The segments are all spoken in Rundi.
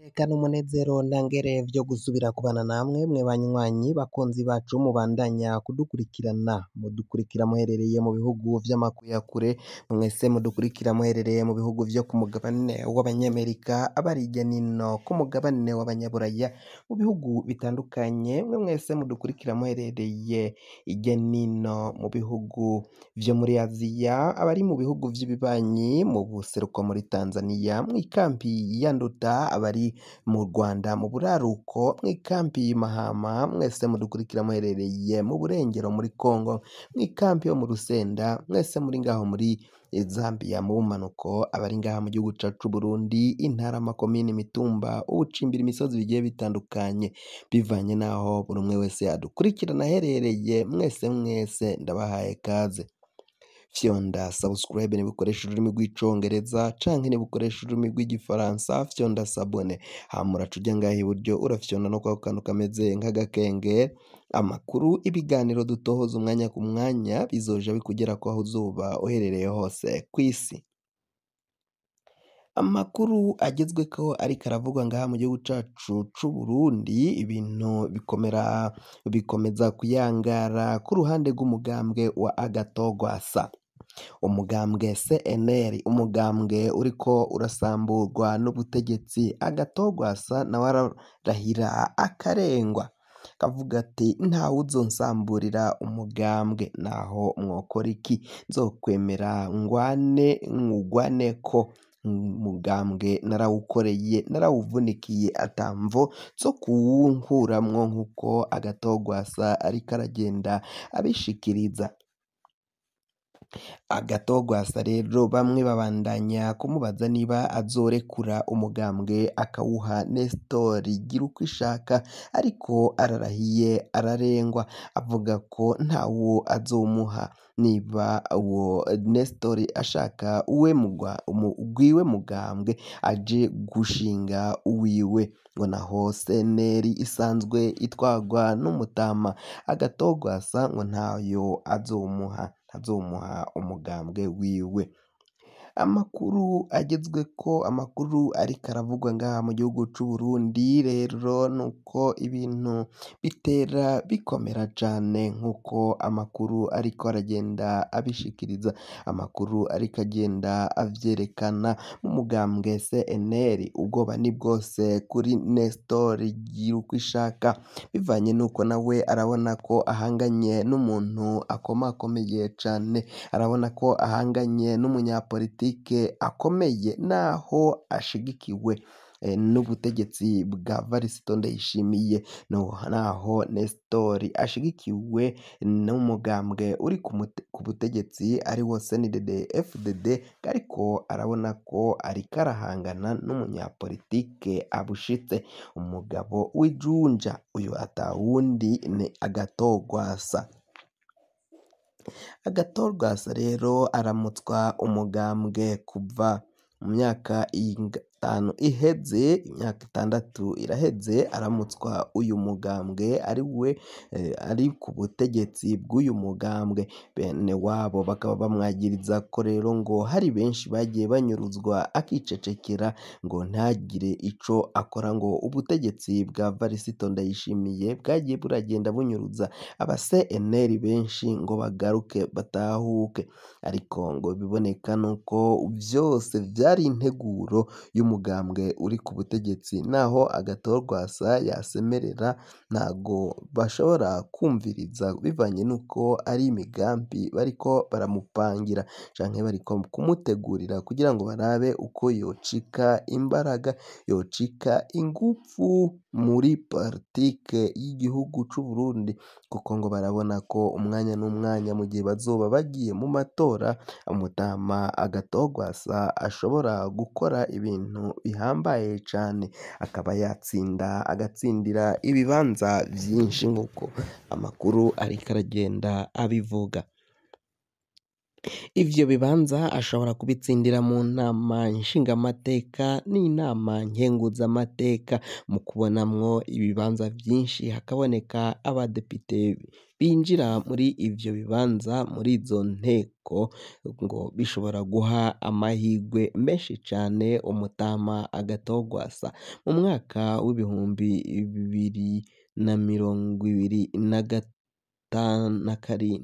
Eka n'umunezero ntangere vyo gusubira kubana namwe mwe banywanyi bakunzi bacu mubandanya kudukurikirana, mudukurikira muherereye mu bihugu vy'amakuyakure, mwese mudukurikira muherereye mu bihugu vyo ku mugabane w'abanyamerika, abari hirya nino ku mugabane w'abanyaburaya, mu bihugu bitandukanye, mwe mwese mudukurikira muherereye hirya nino mu bihugu vyo muri Aziya, abari mu bihugu vy'ibibanyi, mu buseruko muri Tanzaniya, mw'ikambi ya Nduta, abari mu Rwanda mu buraruko, mw'ikambi Mahama, mwese mudukurikira muherereye mu burengero muri Kongo, mw'ikambi yo mu Rusenda, mwese muri ngaho muri Zambia mu bumanuko, abari ngaha mu gihugu cacu c'Uburundi, intara, amakomine, imitumba, ubucimbira imisozi bigiye bitandukanye, bivanye n'aho buri umwe wese adukurikirana aherereye, mwese mwese ndabahaye kaze. Fyonda subscribe niba ukoresha ururimi rw'icongereza canke niba ukoresha ururimi rw'igifaransa fyonda s'abonner, hama uraca uja ngaha iburyo urafyonda no kwako kantu kameze nk'agakengeri, amakuru, ibiganiro dutohoza umwanya ku mwanya bizoja bikugerako aho uzoba uherereye hose kw'isi. Amakuru agezweko ariko aravugwa ngaha mu gihugu cacu c'Uburundi, ibintu bikomera bikomeza kuyangara ku ruhande rw'umugambwe wa Agatogwasa. Umugambwe CNL, umugambwe uriko urasamburwa n'ubutegetsi, Agatogwasa nawe ararahira akarengwa, akavuga ati ntawuzonsamburira umugambwe naho mwokora iki, nzokwemera ngwane nwugwaneko, umugambwe narawukoreye narawuvunikiye ata mvo zo kuwunkuramwo nkuko Agatogwasa ariko aragenda abishikiriza. Agatogwasa rero bamwe babandanya kumubaza niba azorekura umugambwe akawuha Nestor Girukwishaka, ariko ararahiye ararengwa, avuga ko ntawo azomuha niba uwo Nestor ashaka uwe ugwiwe mugambwe aje gushinga uwiwe, ngo naho CNL isanzwe itwarwa n'umutama Agatogwasa ngo ntayo azomuha, ntazomuha umugambwe wiwe. Amakuru agezweko, amakuru ariko aravugwa ngaha mu gihugu c'Uburundi rero nuko ibintu bitera bikomera cane nkuko amakuru ariko aragenda abishikiriza, amakuru ariko agenda avyerekana mu mugambwe CNL ubwoba ni bwose kuri Nestor Girukwishaka, bivanye nuko nawe arabona ko ahanganye n'umuntu akomakomeye cane, arabona ko ahanganye n'umunyapolitike akomeye naho ashigikiwe n'ubutegetsi bwa Varisito Ndayishimiye, naho Nestor ashigikiwe n'umugambwe uri ku butegetsi ariwo CNDD FDD, ariko arabona ko ariko arahangana n'umunyapolitike abushitse, umugabo w'ijunja, uyu atawundi ni Agatogwasa. Agatogwasa rero aramutswa umugambwe kuva mu myaka itanu iheze, imyaka itandatu iraheze aramutswa uyu mugambwe ariwe ari ku butegetsi bw'uyu mugambwe, bene wabo bakaba bamwagiriza ko rero ngo hari benshi bagiye banyuruzwa akicecekera ngo ntagire ico akora, ngo ubutegetsi bwa Varisito Ndayishimiye bwagiye buragenda bunyuruza aba CNL benshi ngo bagaruke batahuke, ariko ngo biboneka nuko vyose vyari integuro y'umugambwe uri ku butegetsi, naho Agatogwasa yasemerera ntago bashobora kumviriza bivanye nuko ari imigambi bariko baramupangira canke bariko kumutegurira kugira ngo barabe uko yocika imbaraga, yocika inguvu muri politike y'igihugu c'Uburundi, kuko ngo barabona ko umwanya n'umwanya mu gihe bazoba bagiye mu matora, umutama Agatogwasa ashobora gukora ibintu bihambaye cane, akaba yatsinda agatsindira ibibanza vyinshi nkuko amakuru ariko aragenda abivuga. Ivyo bibanza ashobora kubitsindira mu nama nshingamateka n'inama nkenguzamateka, mu kubonamwo ibibanza vyinshi hakaboneka abadepite binjira muri ivyo bibanza muri izo nteko, ngo bishobora guha amahirwe menshi cane umutama Agathon Rwasa. Mu mwaka w'2027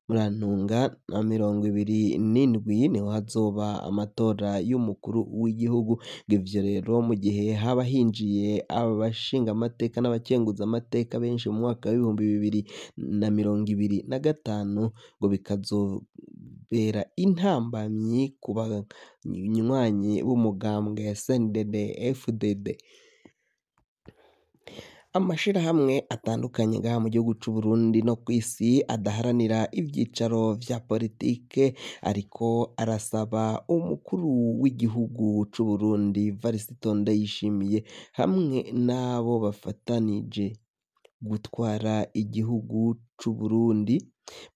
murantunga na 27 niho hazoba amatora y'umukuru w'igihugu. Ivyo rero mu gihe haba hinjiye abashingamateka n'abakenguzamateka benshi mu mwaka w'2025, ngo bikazobera intambamyi ku banywanyi b'umugambwe CNDD-FDD. Amashirahamwe atandukanye ngaha mu gihugu c'Uburundi no kw'isi adaharanira ivyicaro vya politike ariko arasaba umukuru w'igihugu c'Uburundi Varisito Ndayishimiye hamwe n'abo bafatanije gutwara igihugu c'Uburundi,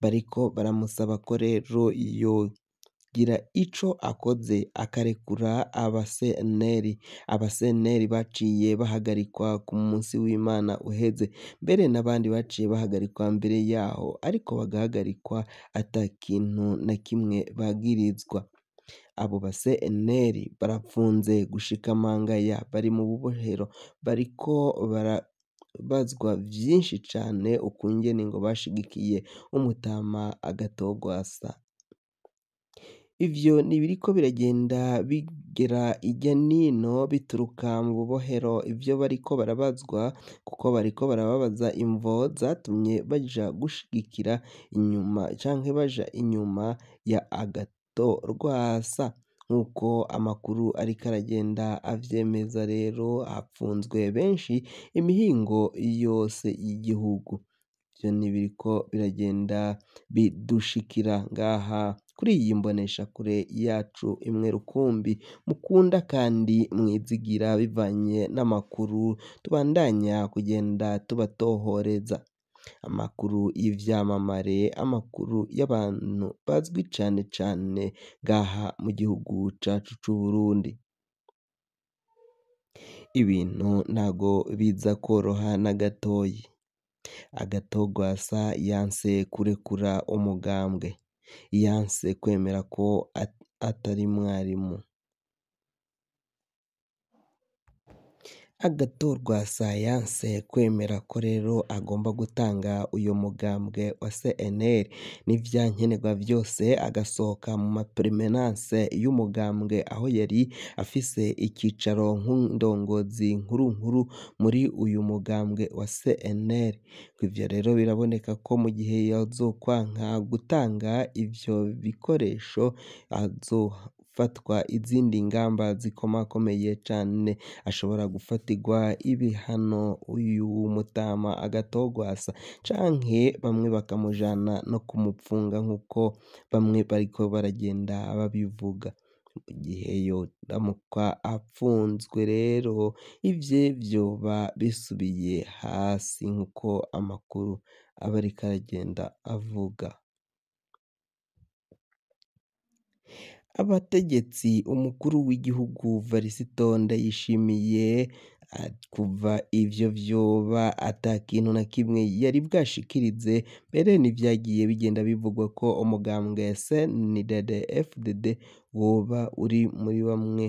bariko baramusaba ko rero yogira ico akoze akarekura aba CNL. Aba CNL baciye bahagarikwa ku munsi w'Imana uheze, mbere n'abandi baciye bahagarikwa mbere yaho, ariko bagahagarikwa ata kintu na kimwe bagirizwa. Abo ba CNL barapfunze gushika mangaya, bari mu bubohero, bariko barabazwa vyinshi cane ukungene ngo bashigikiye umutama Agathon Rwasa. Ivyo nibiriko biragenda bigera irya nino bituruka mu bubohero ivyo bariko barabazwa, kuko bariko barababaza imvo zatumye baja gushigikira inyuma canke baja inyuma ya Agathon Rwasa, nk'uko amakuru ariko aragenda avyemeza. Rero hapfunzwe benshi imihingo yose y'igihugu. Ivyo nibiriko biragenda bidushikira ngaha kuri iyi mboneshakure yacu imwe rukumbi mukunda kandi mwizigira, bivanye n'amakuru tubandanya kugenda tubatohoreza, amakuru y'ivyamamare, amakuru y'abantu bazwi cane cane ngaha mu gihugu cacu c'Uburundi. Ibintu ntago biza kworoha na gatoyi. Agathon Rwasa yanse kurekura umugambwe, yanse kwemera ko atari mwarimu. Agathon Rwasa yanse kwemera ko rero agomba gutanga uyo mugambwe wa CNL n'ivyankenerwa vyose, agasohoka mu maperemenanse y'umugambwe aho yari afise icicaro nk'indongozi nkuru nkuru muri uyu mugambwe wa CNL. Ivyo rero biraboneka ko mu gihe yazokwanka gutanga ivyo bikoresho azofatwa izindi ngamba zikomakomeye cane, ashobora gufatirwa ibihano uyu mutama Agathon Rwasa, canke bamwe bakamujana no kumupfunga nk'uko bamwe bariko baragenda babivuga. Mu gihe yoramuka apfunzwe rero ivye vyoba bisubiye hasi nk'uko amakuru aba ariko aragenda avuga. Abategetsi, umukuru w'igihugu Varisito Ndayishimiye, kuva ivyo vyoba ata kintu na kimwe yari bwashikirize, mbere n'ivyagiye bigenda bivugwa ko umugambwe CNDD-FDD woba uri muri bamwe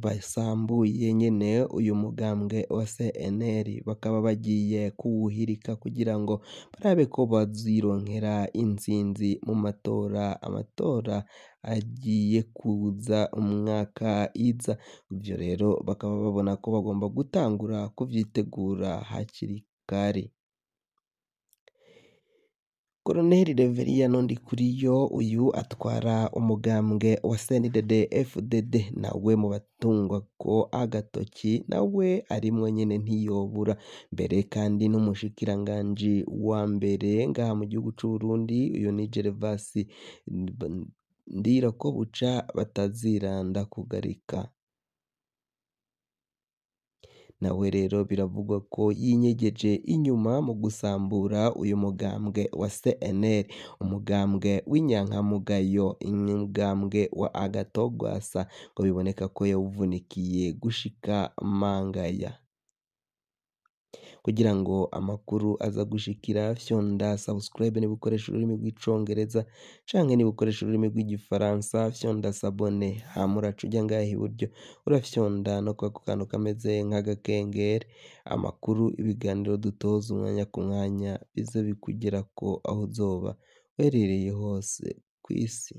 basambuye nyene uyu mugambwe wa CNL, bakaba bagiye kuwuhirika kugira ngo barabe ko bazironkera intsinzi mu matora, amatora agiye kuza umwaka iza. Ivyo rero bakaba babona ko bagomba gutangura kuvyitegura hakiri kare. Koloneli Reveriyano Ndikuriyo uyu atwara umugambwe wa CNDD-FDD, nawe mu batungwako agatoki nawe arimwo nyene ntiyobura. Mbere kandi n'umushikiranganji wa mbere ngaha mu gihugu c'Uburundi, uyu ni Gervasi Ndirakobuca bataziranda kugarika. Nawe rero biravugwa ko yinyegeje inyuma mu gusambura uyu mugambwe wa CNL, umugambwe w'inyankamugayo, umugambwe wa Agathon Rwasa, ngo biboneka ko yawuvunikiye gushika mangaya. Kugira ngo amakuru aza gushikira, fyonda subscribe niba ukoresha ururimi rw'icongereza, canke niba ukoresha ururimi rw'igifaransa fyonda s'abonner, hama uraca uja ngaha iburyo urafyonda no kwako kantu kameze nk'agakengeri, amakuru ibiganiro dutoza umwanya ku mwanya bize bikugerako aho uzoba uherereye hose kw'isi.